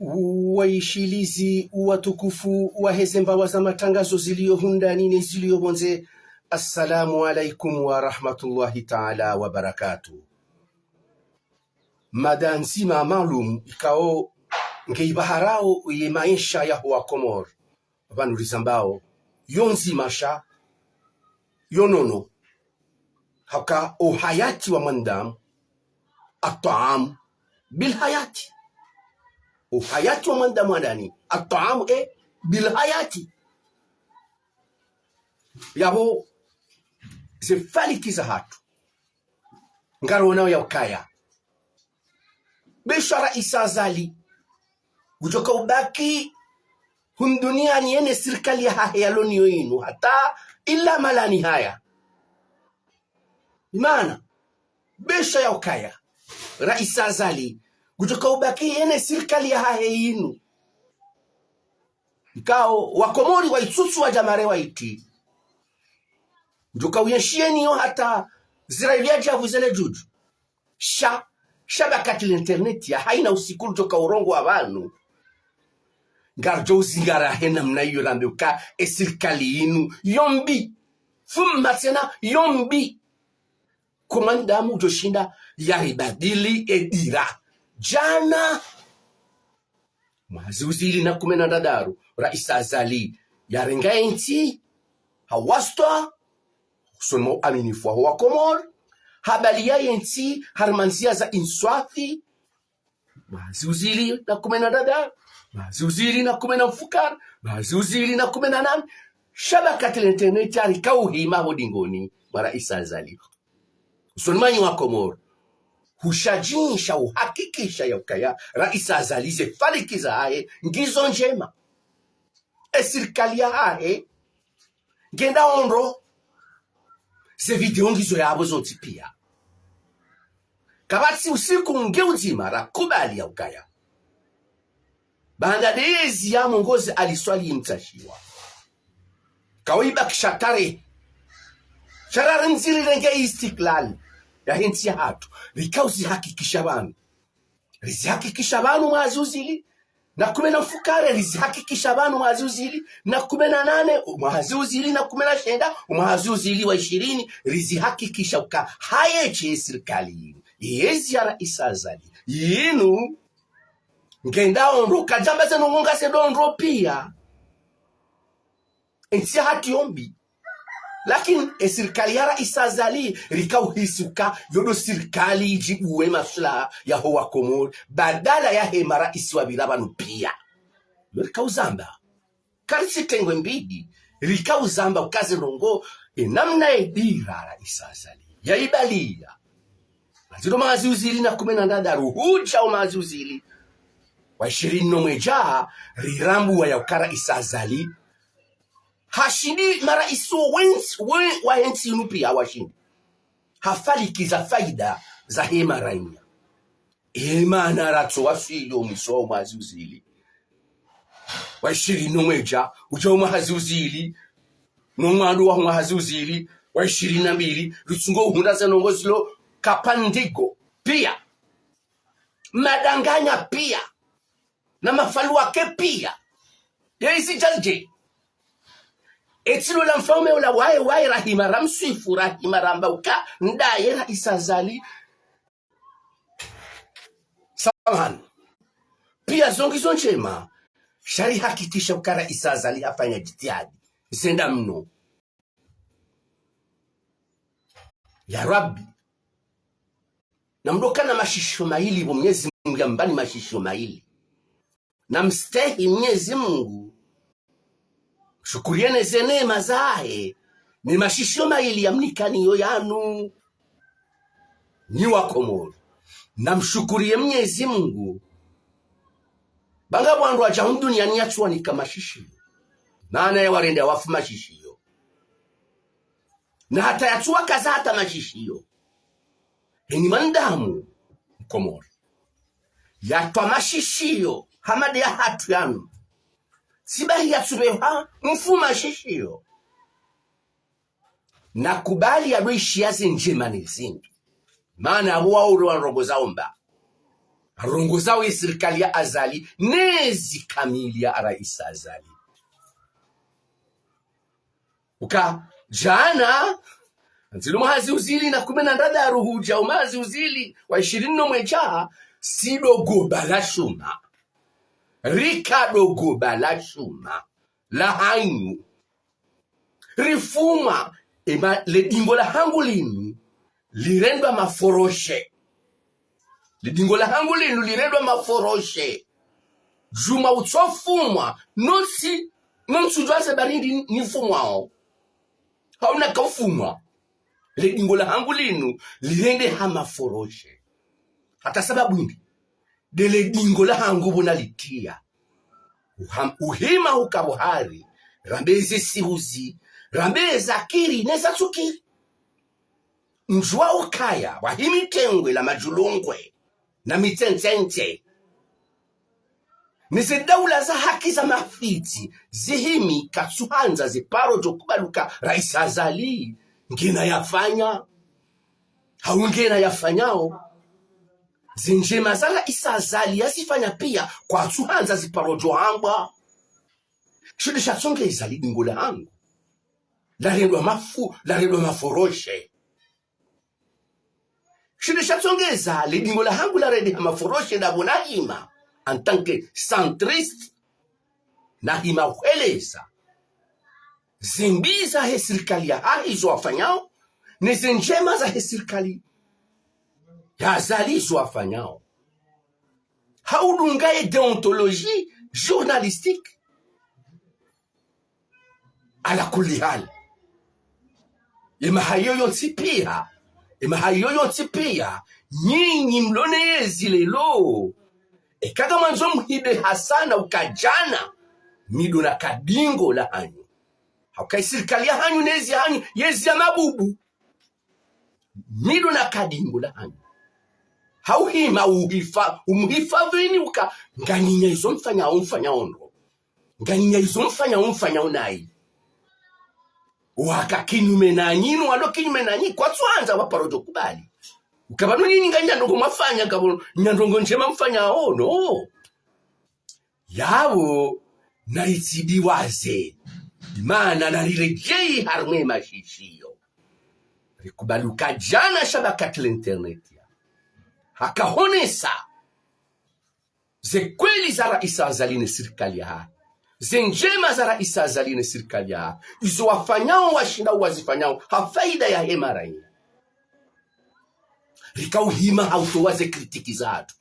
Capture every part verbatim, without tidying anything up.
Waishilizi watukufu waheze mbawa za matangazo zilio hundani ne zilio pvondze, assalamu alaikum wa rahmatullahi taala wa barakatuh. Mada ndzima maalum ikao ngeibaharao ye maesha yaho wa Komori, pvanu rizambao yo ndzima sha yo nono. Haka uhayati wa mwanadamu, ataamu bil hayati. Uhayati wa mwanadamu handani, ataamu e bil hayati. Yapvo ze faliki zahatru ngaronao ya ukaya, besha Raisi Azali ngudjoka ubaki hunu duniani yene sirikali yahahe yalo nayo inu hata ila malani haya. Imana, besha ya ukaya Raisi Azali ngudjoka ubaki yene sirikali yahahe inu, ikao wa Komori waitsutsu wa djamare waiti, ngudjoka uyenshi yeni yo hata zira ili adjabu zele djudju. Sha, sha bakati le internet ya haina usiku ngudjoka urongoa pvanu, ngaridjo uzingara he namna iyo rambe uka e sirikali inu yo mbi. Fuma tsena yo mbi. Ko mwanadamu ngudjoshinda yaribadili e dira. Djana mwaha zihwi zili na kume na ndraru, Raisi Azali yarenga entsi, hawastwa, husoni mwa uaminifu waho wa Komori, habaliya yentsi harimwa ndzia za inswafi. Mwaha zihwi zili na kume na ndraru, mwaha zihwi zili na kume na mfukare, mwaha zihwi zili na kume na nane, sha bakati le internet yarika uhima ho dingoni mwa Raisi Azali. Husoni mwanyu wa Komori, hushajisha uhakikisha ya ukaya Raisi Azali ze faliki zahahe ngizo ndjema. E sirikali yahahe ngenda ondro. Ze video ngizo yapvo zontsi pia. Kapvatsi usiku nge udzima rakubali ya ukaya, baanda de yezi ya mwongozi Ali Swalihi Mtashiwa, kawaibakisha tarehi sha rarindziri renge istiklal yahe ntsi yahatru, rika uzihakikisha pvanu. Rizihakikisha pvanu mwaha zihwi zili na kume na mfukare, rizihakikisha pvanu mwaha zihwi zili na kume na nane, mwaha zihwi zili na kume na shenda, mwaha zihwi zili wa ishirini, rizihakikisha uka hayeshe sirikali inu, yezi ya Raisi Azali inu ngenda ondro, kadjamba ze ndrongoo ngaze ndrongoo pia. Entsi yahatru yo mbi. Lakini e sirikali ya Raisi Azali rika uhisi uka yo ndo sirikali idjibuwe maslaha yaho wa Komori, badala yahe maraisi wapvira pvanu pia. Yo rika uzamba. Karitsi tengwe mbidi, rika uzamba uka ze ndrongoo, e namna e dira Raisi Azali yaibaliya. Ndziro mwaha zihwi zili na kume na ndraru, hudja o mwaha zihwi zili wa ishirini no mwedja, rirambuwa ya uka Raisi Azali hashindi, maraisi wentsi, we, wahe ntsi inu pia hawashindi. Hafalikiza faida zahe maraiya. Imana ratso waswili o mwiso wa mwaha zihwi zili wa ishirini no mwedja, udja o mwaha zihwi zili no mwando wa mwaha zihwi zili wa ishirini na mbili, ritsungo uhundra ze ndrongoo zilo kapandigo pia. Madanganya pia. Na mafaluwake pia. Ye izi djadje. Etsi lola mfaume ola waye, waye rahima ramswifu, rahima ramba uka ndaye Raisi Azali. Samahani. Pia zo ngizo ndjema, sha rihakikisha uka Raisi Azali hafanya jitihadi zenda mno. Ya Rabbi, namdokana mashishio mayili, bo Mnyezi Mungu yambani mashishio mayili. Namstehi Mnyezi Mungu, mshukuriye ne ze neema zahe, ne mashishio mayili yamnikaniyo yanu. Nyi wa Komori, namshukuriye Mnyezi Mungu. Ba ngapvo wandru wadja hunu duniani yatsuwanika mashishio. Mana yawarende wafu mashishio. Na hata yatsuwakaza hata mashishio. Heni mwanadamu Mkomori yatwa mashishio, hama de yahatru yanu. Tsi bahi yatsupveha mfu mashishio. Nakubali yadwe ishiya ze ndjema ne zimbi. Mana apvo waure wa ndrongoo za omba. Rongozao ye sirikali ya Azali, nezi kamili ya Raisi Azali. Uka, djana, ndzilo mwaha zihwi zili na kume na ndraru hudja omwaha zihwi zili wa ishirini no mwedja, si ndo goba la shuma. Rika ndo goba la shuma lahanyu. Rifumwa, ema, le dingo lahangu linu, lirendwa maforoshe. Le dingo lahangu linu, lirendwa maforoshe. Djuma utsofumwa, nontsi, nontsi udjwaze barindi nifumwao. Hauna kaufumwa. Le dingo lahangu linu, lirende ha maforoshe. Hata sababu indi. Ndele dingo lahangu pvo nalitriya. Uham-, uhima uka pvo hari, rambe ze sihuzi, rambe za kiri, ne za tsukiri. Ndjuwa ukaya, wahe mitengwe la madjulungwe, na mitsentsentse. Ne ze daula za haki za mafiti, zihimi katsuhandza ziparo djo kubaluka Raisi Azali, ngena yafanya. Hau ngena yafanyao. Ze ndjema za Raisi Azali yazifanya piya kwatsuhandza ziparo djo hambwa. Shinde shatsongeza le dingo lahangu. Larendwa mafu-, larendwa maforoshe. Shinde shatsongeza le dingo lahangu larende ha maforoshe ndapvo nahima. En tant que centriste, nahima uhweleza. Ze mbi zahe sirikali yahahe izo wafanyao, ne ze ndjema zahe sirikali ya Azali izo wafanyao. Haudunga ye déontologie journalistique. Ala kulli hali. Emaha iyo yontsi piya. Emaha iyo yontsi piya. Nyinyi mlo ne yezi lelo. Eka ngamwandzo mhibe hasana uka djana. Mi ndo naka dingo lahanyu. Hauka ye sirikali yahanyu nezi yahanyu, yezi ya mabubu. Mi ndo naka dingo lahanyu. Hauhima uhifa-, umhifadhwini uka, nganyinya izo mfanyao, mfanyao ndro. Nganyinya izo mfanyao, mfanyao nayi. Waka kinyume nanyi, no walo kinyume nanyi, kwatsuhandza waparo djo kubali. Uka pvanu nyinyi nganyinya ndrongo mwafanya, kapvo nyinya ndrongo ndjema mfanyao, no. Yapvo, naritsidiwaze. Imana nariredjeyi harumwa ye mashishiyo. Rikubali uka djana Shabakati l'Internet ya. Hakahonesa. Ze kweli za Raisi Azali ne sirikali yahahe. Ze ndjema za Raisi Azali ne sirikali yahahe. Izo wafanyao washinda wazifanyao. Ha faida yahe maraiya. Rikauhima hautowa ze kritiki zahatru.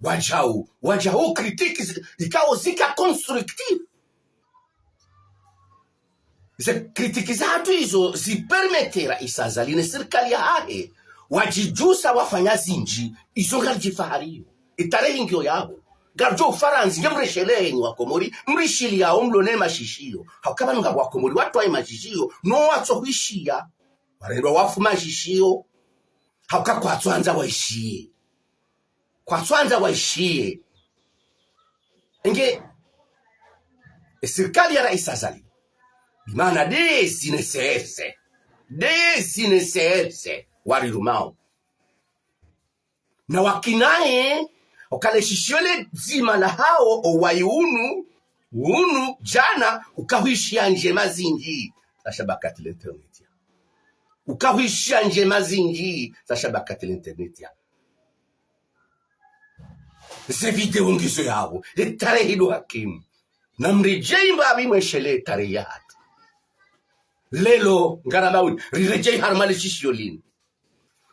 Wadjau, wadjau kritiki zi-, ikao zika constructive. Ze kritiki zahatru izo zipermete Raisi Azali ne sirikali yahahe. Wadjidjusa wafanya zindji, izo ngaridjifahariyo. Etarehi ngiyo yapvo. Ngaridjo Ufarantsa, nge mreshelee enyi Wakomori, mrishiliyao mlo ne mashishiyo. Hauka pvanu nga Wakomori watwaye mashishiyo, no watsohwishiya. Warendwa wafu mashishiyo. Hauka kwatsuhandza waishiye. Kwatsuhandza waishiye. Nge, e sirikali ya Raisi Azali. Bimaana ndezi ne sese. Ndezi ne sese. Warirumao. Na wakinaye, uka le shishiyo le dzima lahao, owayi unu, unu, djana, ukahwishiya ndjema zindji za Shabakati l'Internet ya. Ukahwishiya ndjema zindji za Shabakati l'Internet ya. Ze video ngizo yapvo, etarehi ndo hakimu. Namredjeyi mbapvi mweshelee etarehi yahatru. Lelo, ngaramba wini, riredjeyi harumwa le shishiyo linu.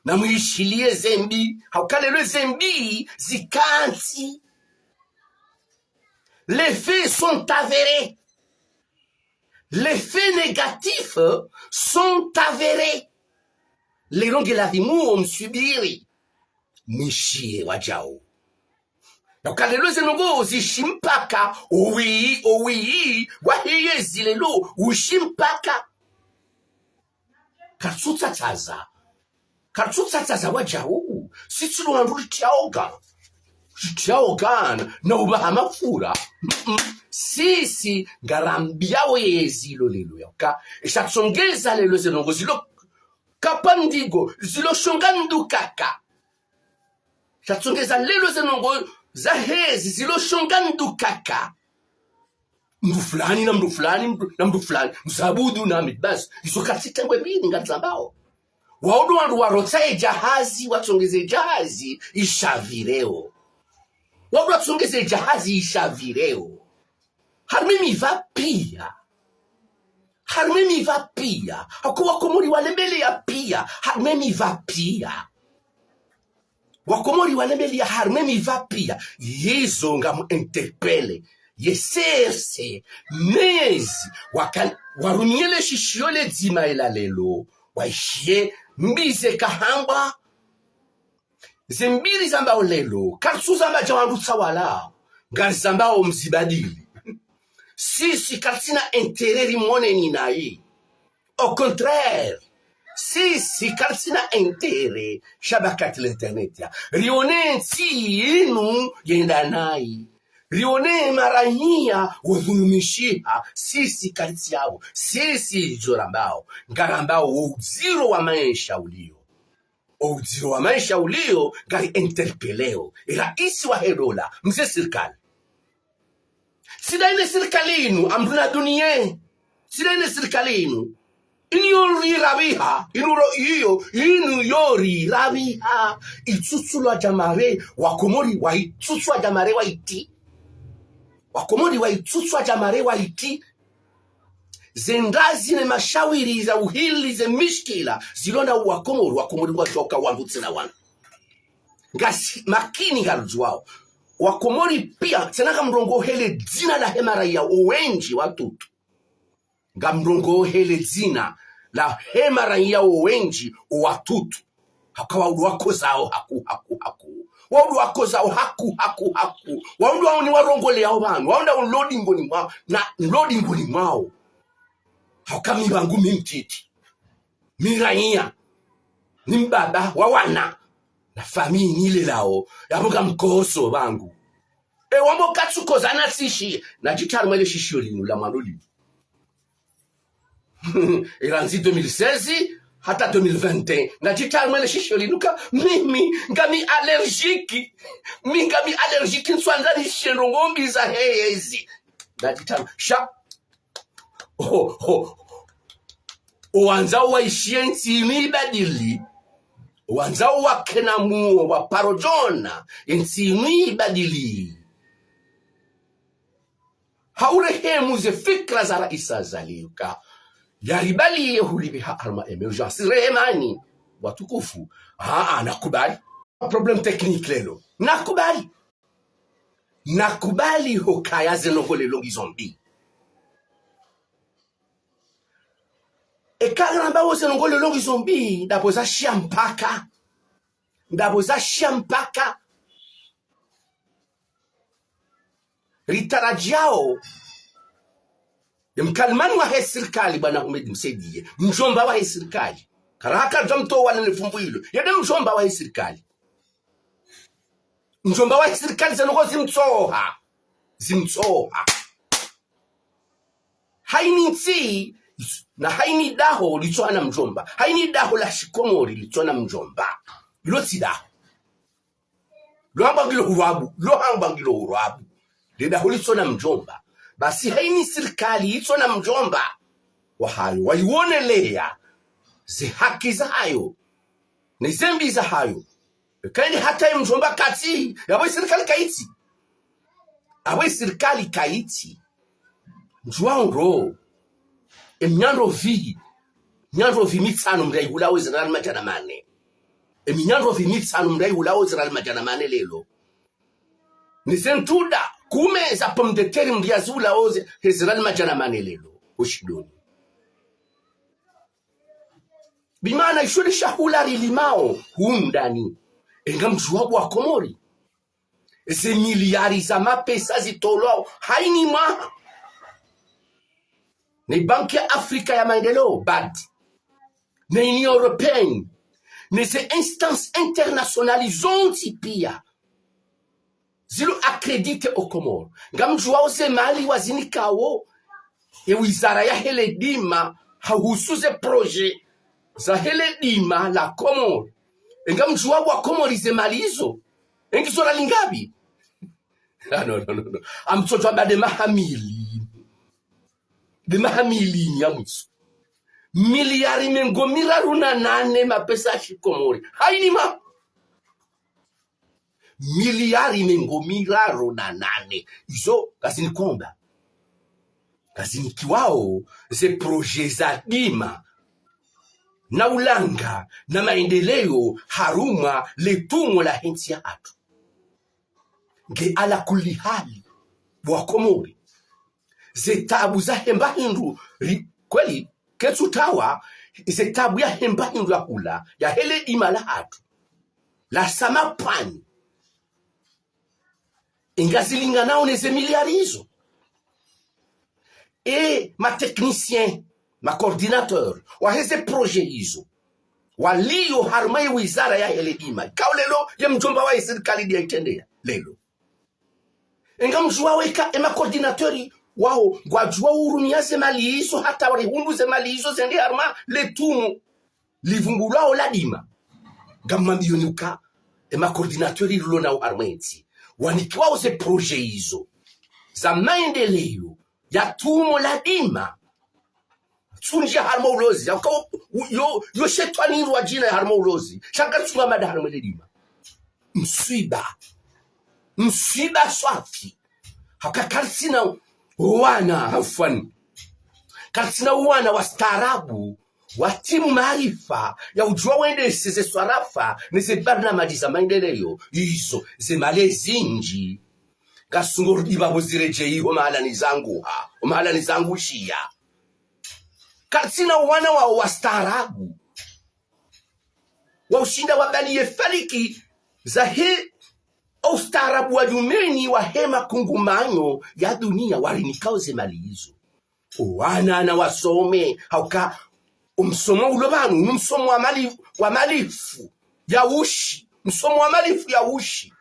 Namwishiliye ze mbi, hauka lelo ze mbi zikantsi. Les faits sont avérés. Les faits négatifs sont avérés. Lelo nge lazimu omswubiri. Mwishiye wadjau. Hauka lelo ze ndrongo zishi mpaka, owiyi, owiyi, wahe yezi lelo, ushi mpaka. Karitsutsatsaza. Karitsutsatsaza wadjau. Sisi ndo wandru ritriyawo gana. Ritriyawo gana. Na ubaha mafura. Mm-mm. Sisi ngarambiyawo yezi lo lelo yauka. Esha tsongeza lelo ze ndrongo zilo kapvandigo, zilo shonga ndukaka. Tatsongeza leo ze ndrongoo za hezi zilo shonga ndukaka. Mndru fulani na mndru fulani, mndru, na mndru fulani. Mzabudu na Ahmed Baz. Izo katsitengwe bini ngazambao. Wao ndo wandru warotsa ejahazi, watsongeze ejahazi, ishavireo. Wao ndo watsongeze ejahazi, ishavireo. Harumwa emi pvapvia. Harumwa emi pvapvia. Hako Wakomori walembeleya pia. Harumwa emi pvapvia. Wakomori walembeleya harumwa emi pvapvia. Yizo ngamu interpelle. Ye C R C, nezi, waka-, warumie le shishiyo le dzima ela leo. Waishiye mbi ze kahangwa. Ze mbi rizambao leo, karitsuzamba dja wandru tsi wala, ngarizambao mzibadili. Sisi karitsina intérêt rimoneni nayi. Au contraire, sisi karitsina intérêt sha bakati l'internet ya. Rione ntsi yinu yenda nayi. Rione maraiya wodhulumishiha, sisi karitsi yapvo. Sisi djo rambao, ngarambao wo udziro wa maesha uliyo. O udziro wa maesha uliyo ngari interpelleo. E raisi wahe dola, mze sirikali. Tsi ndayi ne sirikali inu, amdru na duniya. Tsi ndayi ne sirikali inu. Inu yo rirapviha, inu ro iyo, inu yo rirapviha. Itsutsulwa djamare, Wakomori waitsutswa djamare waiti. Wakomori waitsutswa djamare waiti. Ze ndazi ne mashawiri za uhili ze mishkila zilo na Wakomori, Wakomori ngwadjuwa uka wandru tsi na wanu. Ngasi makini ngarudjuwao. Wakomori pia, tsena ngamrongoo hele dzina lahe maraiya owendji watutu. Ngamrongoo hele dzina lahe maraiya owendji owatutu. Haka wao ndo wakozao haku, haku, haku. Wao ndo wakozao haku, haku, haku. Wao ndo wao ni warongoleyao pvanu. Wao ndo wao nilo dingoni mwao. Na nilo dingoni mwao. Haka mi pvangu mi mtiti. Mi raiya. Ni mbaba wa wana. Na famiyi nilelao. Yapvo ngamkoso pvangu. E wambo katsukoza na sishiye. Nadjitsaha harumwa le shishiyo linu la mwando linu. Irandzi deux mille seize hata deux mille vingt et un. Nadjitsaha harumwa le shishiyo linu ka mimi ngami allergique. Mi ngami allergique ntswandza nishiye ndrongoo mbi zahe yezi. Nadjitsaha sha. Ho, ho. Owandzao waishiye ntsi inu ibadili. Owandzao wakena muo wa paro djona, ye ntsi inu ibadili. Ha urehemu ze fikira za raisi Azali uka yaribaliye hulipviha harumwa émergence. Rehemani, watukufu. Aa, nakubali. Problème technique leo. Nakubali. Nakubali hukaya ze ndrongoo leo ngizo mbi. Eka ngarambao ze ndrongoo leo ngizo mbi, ndapvo zashiya mpaka. Ndapvo zashiya mpaka. Ritaradjiao. Ye mkalimani wahe sirikali, bwana Ahmed Msaidié. Mdjomba wahe sirikali. Karaha kadja mtowa lele fumbu lilo. Ye nde mdjomba wahe sirikali. Mdjomba wahe sirikali ze ndrongoo zimtsoha. Zimtsoha. Hayini ntsi, na hayini daho litsona mdjomba. Hayini daho la shikomori litsona mdjomba. Ilo tsi daho. Lo hamba ngilo hurwabu, lo hamba ngilo hurwabu. Le daho litsona mdjomba. Basi hayini sirikali itsona mdjomba. Wahayo, waiwoneleya. Ze haki zahayo. Ne ze mbi zahayo. Kayini hata ye mdjomba katsi, yapvo ye sirikali kayitsi. Apvo ye sirikali kayitsi. Ndjuwa undro. E minyandro pvi. Minyandro pvi mitsanu mndru yaihulao ze riali madjana mane. E minyandro pvi mitsanu mndru yaihulao ze riali madjana mane leo. Ne ze ntrunda kume za pomme de terre mndru yazihulao ze, he ze riali madjana mane leo. Oshidoni. Bimaana isho nde shahula rilimao hundani. E ngamdjuwa Wakomori. Ze miliyari za mapesa zitolwao hayini mwaha. Ne Banki ya Afrika ya Maendeleo, bad. Ne Union Européenne. Ne ze instances internationales zontsi pia. Zilo accrédité o Komoro. Ngamdjuwao ze mali wazinikao e wizara yahe le dima, ha uhusu ze projet zahe le dima la Komoro. E ngamdjuwao Wakomori ze mali izo. Engizo ra lingapvi? Ah, no, no, no, no. Amtsodjuwa ba de maha mili. De maha mili nyamwiso. Miliari mengo miraru na nane mapesa ya shikomori. Hayini ma. Miliari mengo miraru na nane. Izo, ngazini komba. Ngazinikiwao ze projet za dima. Na ulanga, na maendeleo, harumwa le tumo lahe ntsi yahatru. Nge ala kulli hali, bo Wakomori. Ze tabu zahe mba hindru, ri-, kweli, ketsu tawa, ze tabu yahe mba hindru ya hula, yahe le dima lahatru. La samapvani. Enga zilinganao ne ze miliari izo. E ma technicien, ma coordinateur, wahe ze projet izo. Waliyo harumwa ye wizara yahe le dima. Ikao leo, ye mdjomba wahe sirikali ndiye aitrendeya. Leo. Enga mdjuwa weka, e ma coordinateur wao, ngwadjuwa urumia ze mali izo, hata warihundru ze mali izo, zende harumwa le tumo. Livumbulwao la dima. Ngamwambiyoni uka, e ma coordinateur rilo nao harumwa entsi. Wanikiwao ze projet izo. Za maendeleo, ya tumo la dima. Tsundji harumwa ulozi, ya uka, u-, yo, yo shetwani ndo wadjina harumwa ulozi. Sha ngatsunga mada harumwa le dima. Mswiba. Mswiba swafi. Haka karitsina wana, afwan. Karitsina wana wastaarabu, watimu maarifa, ya udjuwa wendese ze swarafa, ne ze barnamaji za maendeleo, izo, ze mali zindji. Ngasungo rudi pvapvo ziredjeyi, ho mahalani zanguha, ho mahalani zangushiya. Karitsina wana wao wastaarabu. Wa ushinda wabaliye faliki zahe ustaarabu wa nyumeni wahe makungumanyo ya dunia warinikao ze mali izo. Owana na wasome, hauka, o msomo ulo pvanu, unu msomo wa mali-, wa malifu ya ushi, msomo wa malifu ya ushi.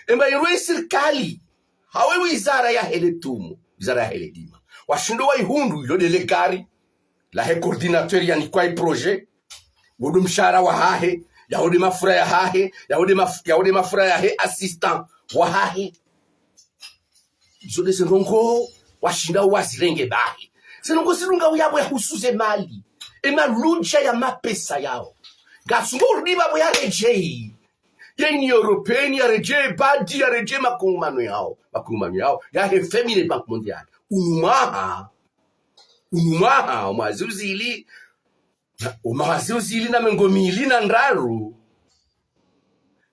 Emba irwe sirikali, hawe wizara yahe le tumo, wizara yahe le dima. Washindo waihundru, ilo de le gari, lahe coordinateur yanikwa e projet, wo de mshahara wahahe, yawo de mafura yahahe, yawo de maf-, yawo de mafura yahe assistant wahahe. Izo de ze ndrongoo, washinda wazirenge bahi. Ze ndrongoo zinu ngapvo yapvo yahusu ze mali. E maludja ya mapesa yao. Ngasungo rudi pvapvo yaredjeyi. Ye Union Européenne yaredjeyi, badi yaredjeyi makungumanyo yao. Makungumanyo yao. Yahe F M I ne Banque Mondiale. Unu mwaha. Unu mwaha, o mwaha zihwi zili. O mwaha zihwi zili na mengo mili na ndraru.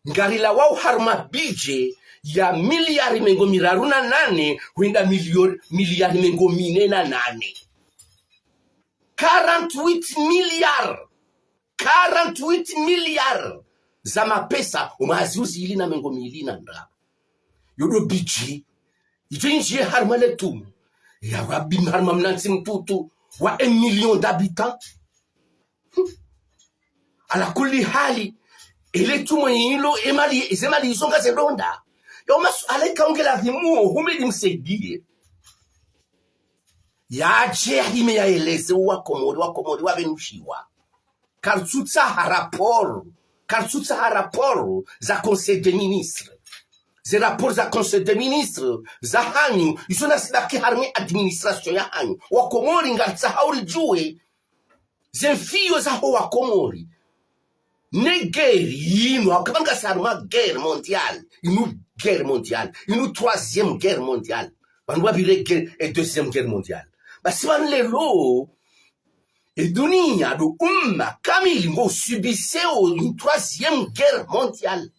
Ngarilawao harumwa budget ya miliari mengo miraru na nane, hwenda milio-, miliari mengo mine na nane. Quarante-huit milliards. Quarante-huit milliards za mapesa, o mwaha zihwi zili na mengo mili na ndraru. Yo do budget. Idjo indjiye harumwa le tumo. Ya wabi harumwa mna ntsi mtutu wa un million d'habitants. Hmm. Ala kulli hali. E le tumo ilo, e mali, ze mali izo ngazendronda. Yo masuala ikao nge lazimu, Houmed Msaidié. Yadje yahime yaeleze Wakomori, Wakomori wapvenushiwa. Karitsutsaha rapport, karitsutsaha rapport za Conseil des ministres. Ze rapport za Conseil des ministres, za hanyu, izo nazibake harumwa administration ya hanyu. Wakomori ngaritsahao ridjuwe, ze mfiyo zaho Wakomori. Ne guerre yinu, hauka pvanu ngasi harumwa guerre mondiale. Inu guerre mondiale. Inu troisième guerre mondiale. Pvanu wapvire guerre, e deuxième guerre mondiale. Basi pvanu leo, e dunia do umma kamili ngo subisseo une troisième guerre mondiale.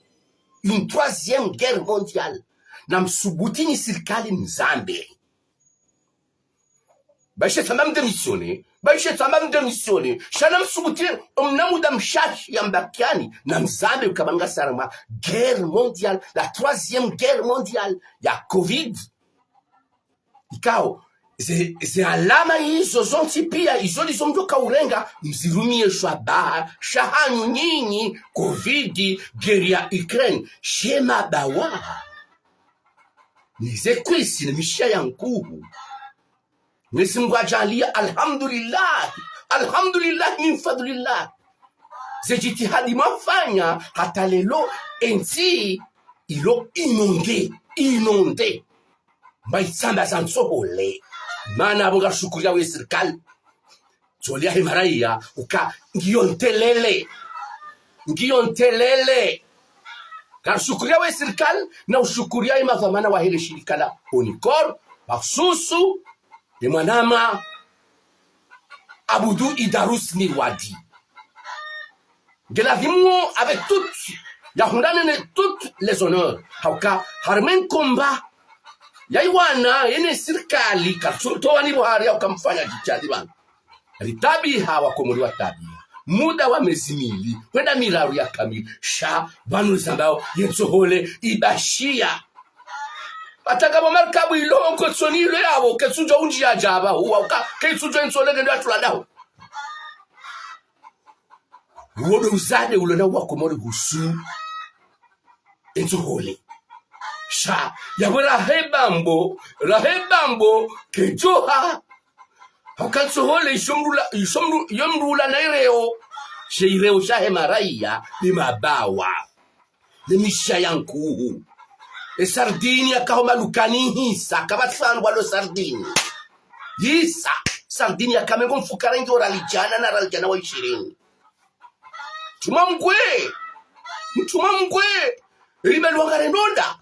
Une troisième guerre mondiale. Na msubuti nyi sirikali mzambe. Baishe tsamba mdémissionner. Baishe tsamba mdémissionner. Sha na msubuti, omna muda mshashi ya mbakiani. Na mzambe uka pvanu ngasi harumwa guerre mondiale. La troisième guerre mondiale. Ya covid. Ikao, ze, ze alama izo zontsi pia, izo ndizo mdjo kaurenga, mzirumiye shwabaha, sha hanyu nyinyi, covid, guerre ya Ukraine, she mabawa. Ne ze kwisi, ne mishiya ya nkuhu. Mwenyezi Mungu ajaliya, alhamdulillah, alhamdulillah, min fadlillah. Ze jitihadi mwafanya, hata leo, entsi, ilo inondé, inondé. Mba itsamba za ntsohole. Mana apvo ngarishukuriyawo ye sirikali. Ntsohole yahe maraya, uka ngiyo ntelele. Ngiyo ntelele. Ngarishukuriyawo ye sirikali, na ushukuriya ye madhwamana wahe le shirika la Onicor, mahususu, ye mwanama Abdou Idarous Mirwadi. Ngeladhimu, avec tout, yahundrane ne toutes les honneurs. Hauka, harumwa ye nkomba yayiwana, yene sirikali, katsutowa ni buhari, hauka mfanya djitihadi pvanu. Ritabiha, wakomori watabiha. Muda wa mezi mili, hwenda miraru ya kamili. Sha, pvanu rizambao, ye ntsohole, ibashiya. Hata ngapvo markabu ilo, nkotsoni ilo yapvo, ketsudjo undjiya djapvo, huwa uka, ketsudjo ye ntsohole ngendo yatula daho. Uwo ndo uzade ulo na wakomori husu ye ntsohole. Sha, yapvo rahe bambo, rahe bambo, kedjoha. Hauka ntsohole, isho mdru ula, isho mdru, yo mdru ula na ireo. She ireo shahe maraya, ni mabawa. Ne misha ya nkuhu. E sardine yakaho malukani hisa, kapvatsi pvanu pvwalo sardine. Hisa, sardine yaka mengo mfukare ngiyo riali djana na riali djana wa ishirini. Mtrumwa mgwe. Mtrumwa mgwe. Ribali wangare ndonda.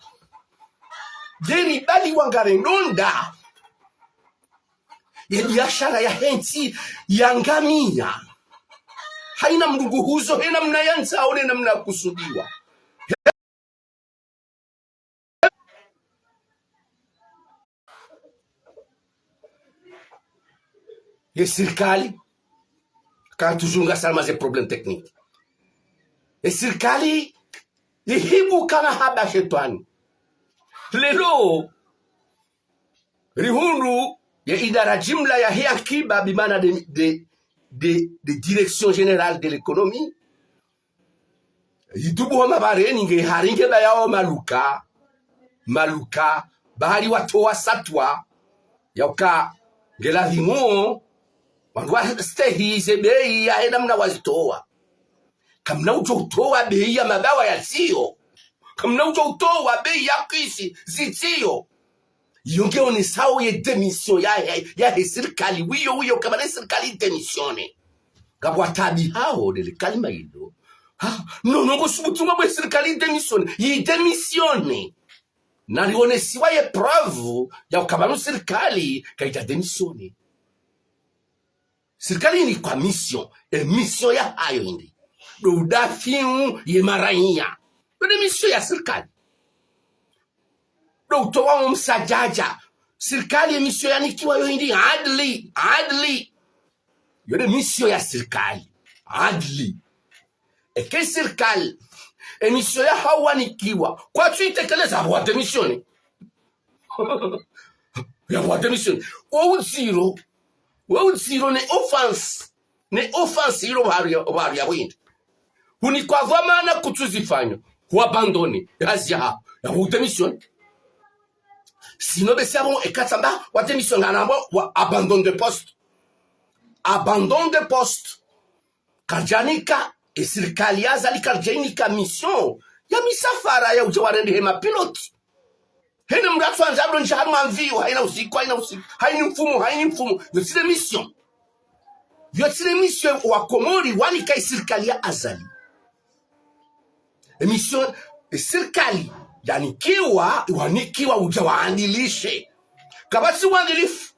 Ye ribali wangare ndonda. Ye biashara yahe ntsi yangamiya. Hayina mdru nguhuzo, he namna yandzao, he namna yakusudiwa. Ye sirikali, ka tujunga salama ze problèmes techniques. Ye sirikali, ihibu kama haba shetwani. Leo, rihundru ye idara jimla yahe ankiba, bimana de, de, de, de Direction Générale de l'Économie. Yidubu ho mabareni nge hari nge bayao maluka, maluka, bahari watowa satwa, yauka, ngeladhimu, wandru wastehi ze beyi yahe namna wazitowa. Kamna udjo utowa beyi ya mabawa yatsiyo. Kamna udjo utowa beyi ya kisi zitsiyo. Iyo ngeonesao ye démission ya, ya, yahe sirikali. Wiyo, wiyo, kamana ye sirikali idémissionné. Ngapvo watabihao ndele kalima ilo. Ha, no, no, ngosubutu ngapvo ye sirikali idémissionné. Yidémissionné. Na rionesiwa ye preuve ya uka pvanu sirikali kayidja démissionné. Sirikali yinikwa mission, e mission yahayo hindri? Ndo udafiu ye maraya. Ndo ne mission ya sirikali. Ndo utowa wo msadjadja. Sirikali e mission yanikiwa yo hindri? Adli, adli. Yo nde mission ya sirikali. Adli. Eka sirikali, e mission yahawo wanikiwa, kwatsu itekeleza, apvo wa démissionné. Yapvo wa démissionné. Wo udziro, wo udziro ne offense, ne offense ilo pvahanu ya, pvahanu ya hwindi. Hunikwa dhwamana kutsu zifanya, hu abandonné, hazi yahaho, yapvo u démissionné. Sinon be si apvo eka tsamba wa démissionné, nganambo wa abandon de poste. Abandon de poste. Karidjanika, e sirikali ya Azali karidjayinika mission ya misafara ya udja warendehe mapilote. Hene mdru atsuandza ablo ndja harumwa avion, hayina usiku, hayina usiku, hayini mfumo, hayini mfumo. Yo tsi nde mission. Yo tsi nde mission wakomori wanika e sirikali ya Azali. E mission, e sirikali yanikiwa, wanikiwa udja waandilishe. Kapvatsi uandilifu.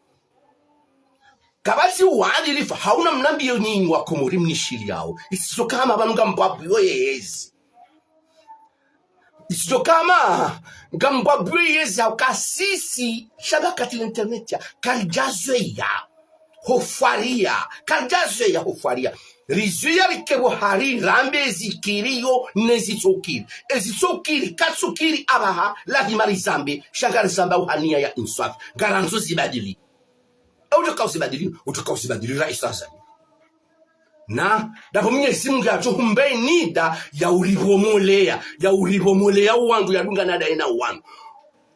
Kapvatsi uadilifu, hauna mnambiyo nyinyi wakomori mnishiliyao. Isidjo kama pvanu ngambwabwiyo yeyezi. Isidjo kama ngambwabwiyo yeyezi hauka sisi, shabakati la internet ya, karidjazweya hofwariya, karidjazweya hofwariya. Rizwiya rikepvo hari rambe ezikiriyo nezitsokiri. Ezitsokiri, katsokiri apvaha, lazima rizambe, sha ngarizamba uhaniya ya inswafi. Ngarandzo zibadili. E udjo ka uzibadili, udjo ka uzibadili raisi Azali. Na, ndapvo Mnyezi Mungu yadjo humba e nida ya uripvomoleya, ya uripvomoleya uwandru yadungana daye na uwandru.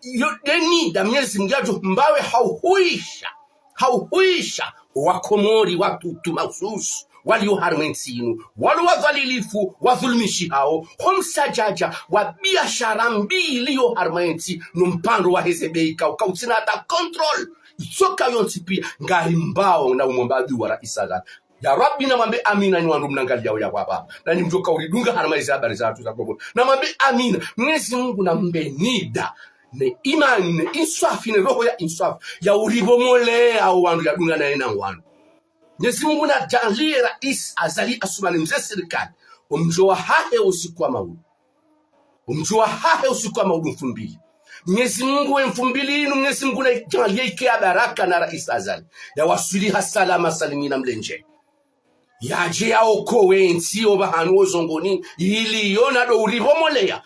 Yo nde nida Mnyezi Mungu yadjo humbawe ha uhuisha, ha uhuisha wakomori watutu mahususu, waliyo harumwa entsi inu, walo wadhalilifu, wadhulumishihao, ho msadjadja wa biashara mbi iliyo harumwa entsi, no mpandro wa heze bei ikao kautsina hata contrôle. Itsoka yontsi pia, ngari mbao na umomba dua Raisi Azali. Ya Rabbi, namwambe amina, nyi wandru mnangaliyao ya hwapvapva. Na nyi mdjoka uridunga harumwa ezi habari zahatru za Komori. Namwambe amina. Mwenyezi Mungu nambe nida, ne imani, ne inswafi, ne roho ya inswafi, ya uripvomoleya o wandru yadunga naye na wandru. Mwenyezi Mungu nadjaanliye Raisi Azali Assoumani, mze sirikali, omdjo wahahe usiku wa maudu. Omdjo wahahe usiku wa maudu mfumbili. Mwenyezi Mungu we mfumbili inu, Mwenyezi Mungu nadjaanliye ike ya baraka na Raisi Azali, yawaswili ha salama salimina mlendje. Yadje yaokowe entsi opvahanu o zongoni iliyo, nado uripvomoleya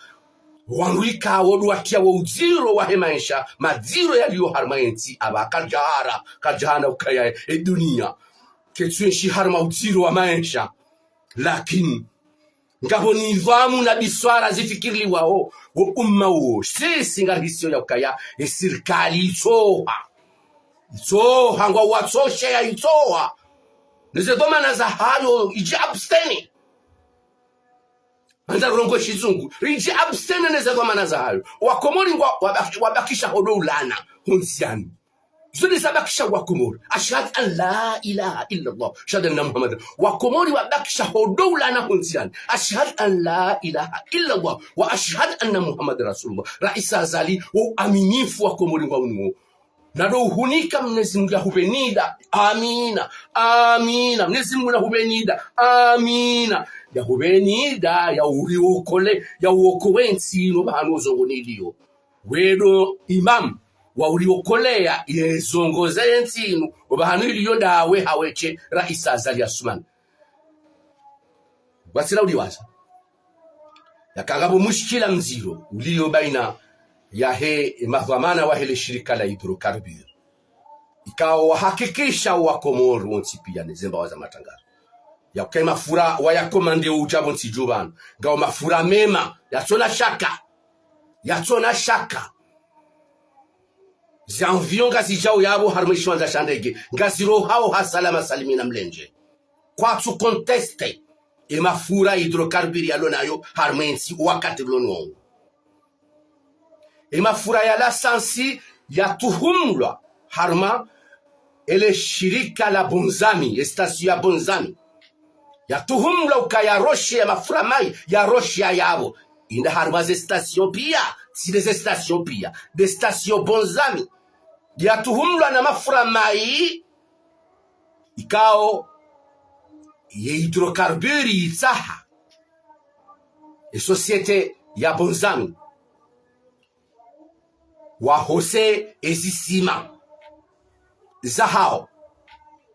wandru ikao ndo watriya wo udziro wahe maesha, madziro yaliyo harumwa entsi apvaha. Kadjahara, kadjahana ukaya e dunia ketsu enshi harumwa udziro wa maesha. Lakini ngapvo nidhwamu na biswara zifikiriliwao wo umma uwo. Sisi ngarihisiyo ya ukaya e sirikali itsoha. Itsoha, ngwawatsoshea, itsoha. Neze dhwamana zahayo, idji abstene. Handza rongowe shizungu, idji abstene neze dhwamana zahayo. Wakomori ngwa, wabak-, wabakisha hodo ulana ho ndziani. Zo nde zabakisha Wakomori. أشهد أن لا إله إلا الله، أشهد أن محمدا. Wakomori wabakisha hodo ulana ho ndziani. أشهد أن لا إله إلا الله، وأشهد أن محمدا رسول الله. Raisi Azali, wo uaminifu Wakomori ngwa unuwo. Nado uhunika, Mwenyezi Mungu yahupve nida. Amina. Amina. Mwenyezi Mungu nahupve nida. Amina. Yahupve nida, ya uriokole, ya uokowe entsi inu opvahanu o zongoni iliyo. Wewe ndo imam wa uriokoleya ye zongoni ze ntsi inu, opvahanu iliyo ndawe haweshe Raisi Azali Assoumani. Watsina uliwaza. Yaka ngapvo mushkila mdziro uliyo baina yahe madhwamana wahe le shirika la hydrocarbures. Ikao wahakikisha Wakomori wontsi pia neze mbawa za matangazo ya ukaya e mafura wayakomande udja pvontsi dju pvanu, ngao mafura mema, yatsona shaka. Yatsona shaka. Ze avion ngazidjao yapvo harumwa e shiwandza sha ndege, ngazirohao ha salama salimina mlendje. Kwatsu conteste e mafura hydrocarbures yalo nayo harumwa entsi wakati rilo nuwo. E mafura ya lasansi yatuhumlwa harumwa ele shirika la Bonzami, e station ya Bonzami. Yatuhumlwa ukaya yaroshe ya mafura mayi, yaroshe ya yapvo. Inda harumwa ze station pia, tsi nde ze station pia, nde station Bonzami. Yatuhumlwa na mafura mayi, ikao ye hydrocarbures yitsaha e société ya Bonzami wahose ezisima zahao,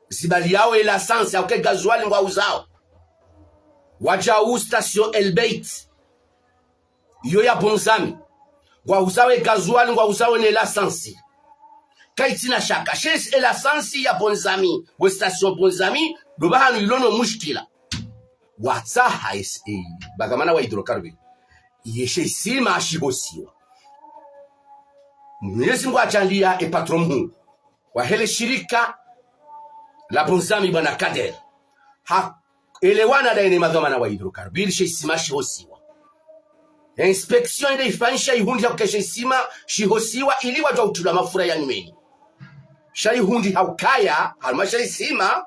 zibaliyao e lasansi, hauka e gazuwali ngwauzao. Wadjau station El Beit, iyo ya Bonzami, ngwauzao e gazuwali, ngwauzao ne lasansi. Kayitsina shaka, she e lasansi ya Bonzami, we station Bonzami, ndo pvahanu ilo no mushkila. Watsaha ese, e, madhwamana wa hydrocarbures, yeshe isima shihosiwa. Mwenyezi Mungu hadjaanliya e patron mhuu wahe le shirika la Bonzami, bwana Kader, haelewana ndaye ne madhwamana wa hydrocarbures, she isima shihosiwa. Inspection inde ifanyisha ihundri hauka she isima shihosiwa ili wadjau utrilwa mafura ya nyumeni. Sha ihundri haukaya, harumwa she isima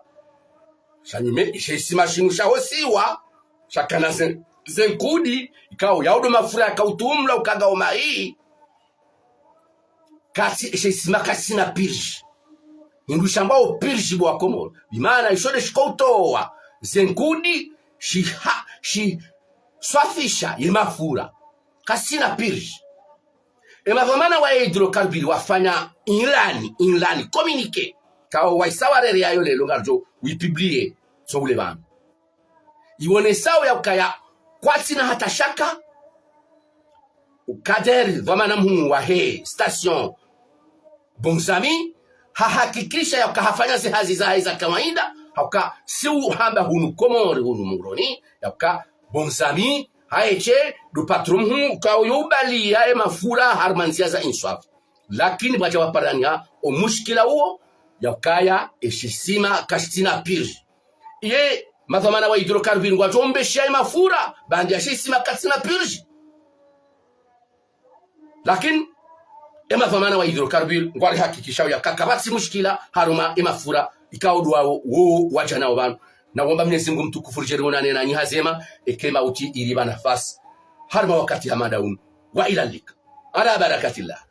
sha nyume, she isima shinu shahosiwa, shakana ze, ze nkudi, ikao yao ndo mafura yakautumlwa uka ngao mayi. Katsi, she isima kashina purge. Hindru shambwao purge bo Wakomori, bimaana isho nde shikoutowa ze nkudi, shiha, shiswafisha ye mafura. Kashina purge. E madhwamana wa hydrocarbures wafanya ilani, ilani, communiqué, ikao waisawa rere yayo leo, ngaridjo uipublié tso ule pvanu. Iwonesao ya ukaya kwatsina hata shaka, Kader, dhwamana mhuu wahe station Bonzami, hahakikisha ya uka hafanya ze hazi zahe za kawaida, hauka si uhamba hunu Komori, hunu Moroni, ya uka Bonzami, haeshe ndo patron mhuu, ukao yo ubaliya e mafura harumwa ndzia za inswafu. Lakini pvwadja waparaniha o mushkila uwo, ya ukaya eshe isima kashitsina purge. Ye Madhwamana wa hydrocarbures ngwadjo ombesha ye mafura, baanda ya she isima katsina purge. Lakini, ye madhwamana wa hydrocarbures ngwarihakikishao ya kaka pvatsi mushkila harumwa ye mafura, ikao ndo wao wo wadja nao pvanu. Na womba Mwenyezi Mungu mtukufu ridje rionane nanyi hazema, eka mauti iriba nafasi. Harumwa wakati hama nda unu. Wa ila lika. Ala barakatillah.